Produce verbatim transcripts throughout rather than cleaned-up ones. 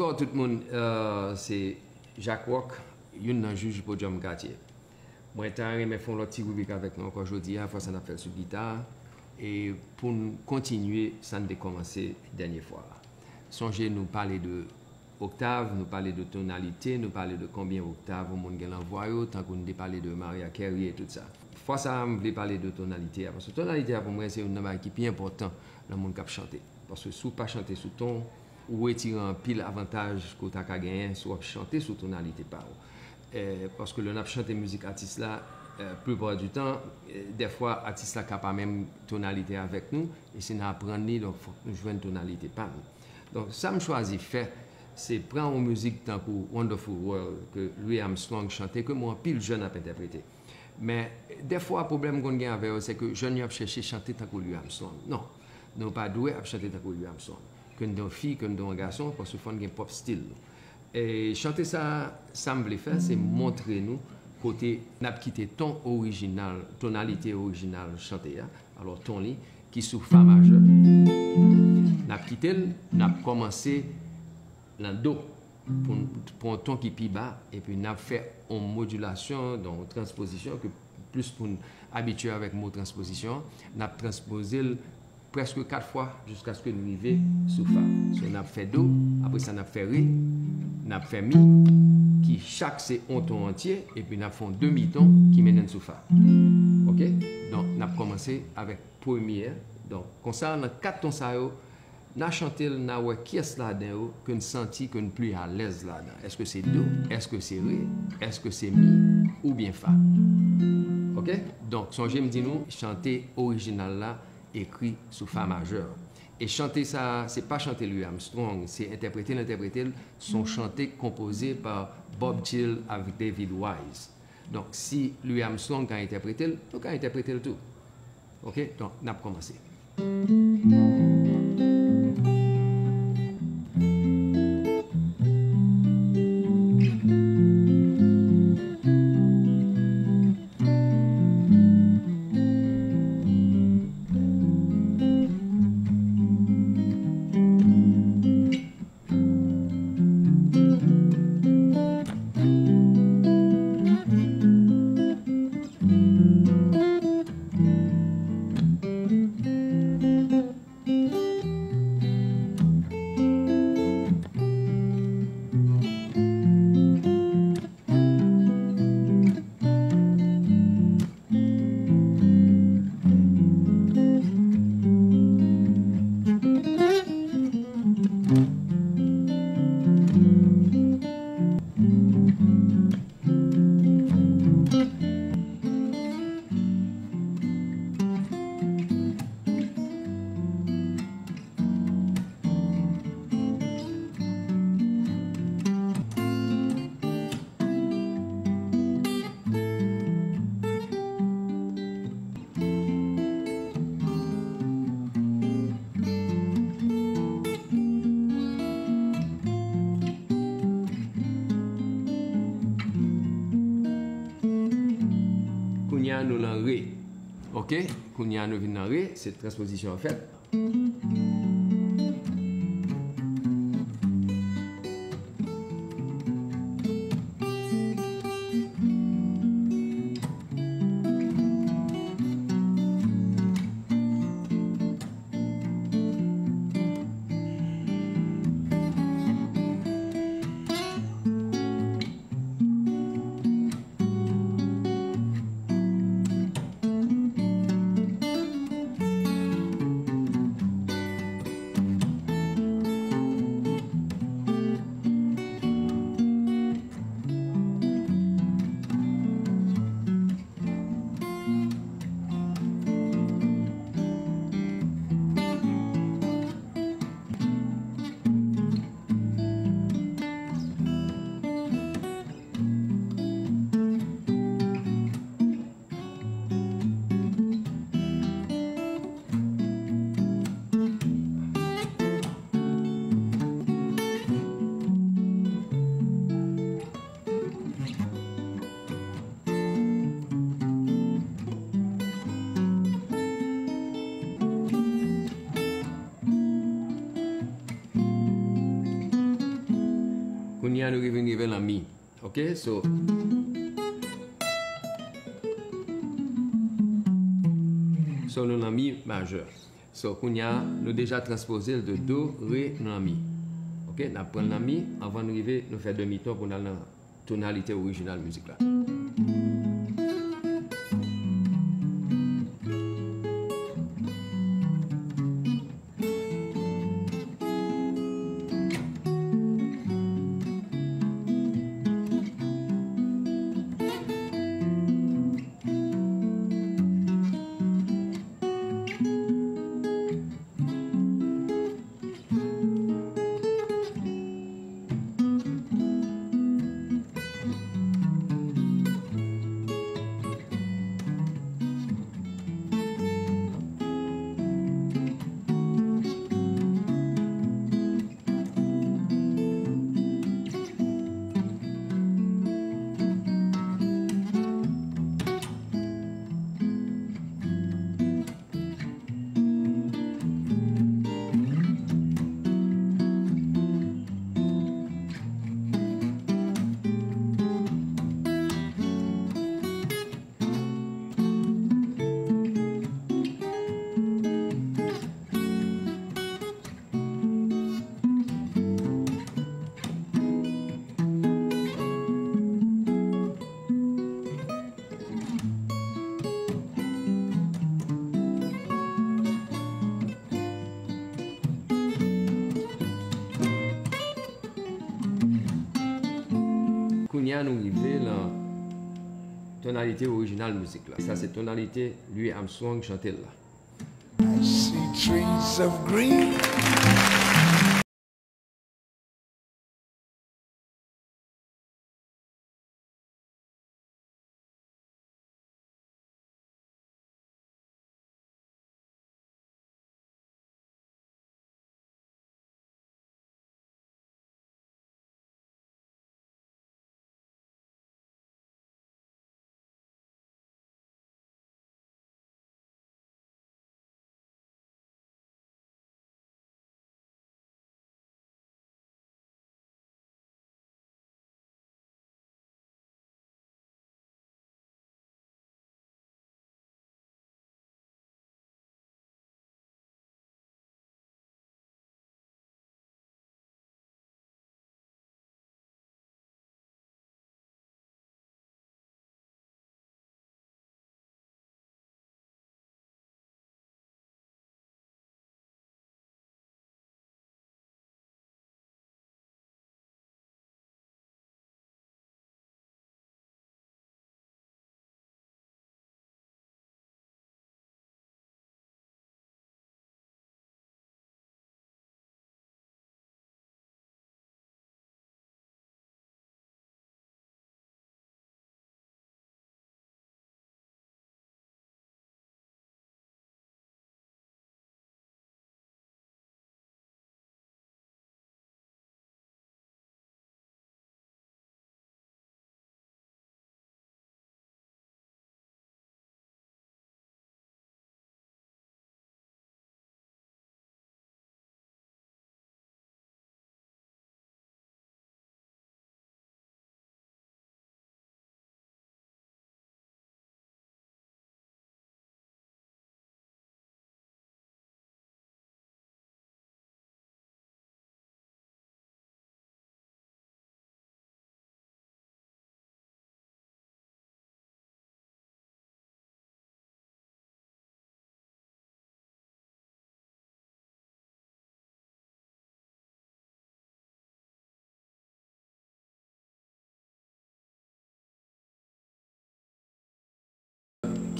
Bonjou tout moun, euh, se Jacques Rock, youn nan jij Podium Quartier. Mwen ta renmen fè yon lòt ti ribrik avèk nou ankò jodi a, fwa sa n ap fè l sou gita, e pou n kontinye sa n te kòmanse dènye fwa a. Sonje nou pale de oktav, nou pale de tonalite, nou pale de konbyen oktav yon moun gen nan vwa yo, tankou n te pale de Mariah Carey e tout sa. Fwa sa a, m vle pale de tonalite a, paske tonalite a pou mwen se youn nan bagay ki pi enpòtan nan moun k ap chante. Paske si w pa chante sou ton, ou retire anpil avantaj ke w ta ka genyen si w ap chante sou tonalite pa w. Eh, paske lè n ap chante mizik atis la, eh, plupart du temps, eh, dèfwa atis la ka pa menm tonalite avèk nou, e si n aprann li, donk fòk nou jwenn tonalite pa nou. Donk sa m chwazi fè, se pran yon mizik tankou Wonderful World ke Louis Armstrong chante, ke mwen anpil jèn ap entèprete. Men, dèfwa, pwoblèm m konn gen avè yo, se ke jèn yo ap chèche chante tankou Louis Armstrong. Non, nou pa dwe ap chante tankou Louis Armstrong. Ke n te yon fi, ke n te yon gason, paske fò n gen pwòp stil nou. E chante sa, sa m vle fè, se montre nou kote n ap kite ton orijinal, tonalite orijinal chante a, alò ton li, ki sou fa majè. N ap kite l, n ap kòmanse nan do pou, pou yon ton ki pi ba, epi n ap fè yon modilasyon, donk yon transpozisyon, ke plis moun abitye avèk mo transpozisyon, n ap transpoze l prèske kat fwa jiskaske n rive sou fa. So, n ap fè do, apre sa n ap fè re, n ap fè mi, ki chak se yon ton antye, epi n ap fè yon demi ton ki mennen n sou fa. Oke? Donk, n ap kòmanse avèk premye. Donk, konsa, nan kat ton sa yo, n a chante l, n a wè kiyès ladan yo ke n santi ke n pli alèz ladan. Èske se do? Èske se re? Èske se mi? Oubyen fa? Oke? Donk, sonje m di nou, chante orijinal la ekri sou fa majè. E chante sa, se pa chante Louis Armstrong, se entèprete l, entèprete l, se yon chante konpoze pa Bob Thill avèk David Wise. Donk, si Louis Armstrong ka entèprete l, nou ka entèprete l tou. Oke? Donk, n ap kòmanse. Kounye a nou nan re. Oke? Kounye a nou vin nan re, se transpozisyon an fèt. Kounye a nou rive, rive nan mi. Ok, so. So, nou nan mi majè. So, kounye a, nou deja transpoze l de do, re, nan mi. Ok, n ap pran l nan mi, anvan n rive, nou fè demi ton pou n al nan tonalite orijinal mizik la. Kounye a nou rive nan tonalite orijinal mizik la. Sa se tonalite Louis Armstrong chante l la. I see trees of green.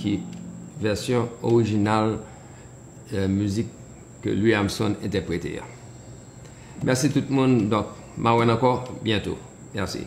Ki vèsyon orijinal, eh, mizik ke Louis Armstrong entèprete a. Mèsi tout moun. Donk, m a wè n ankò byento. Mèsi.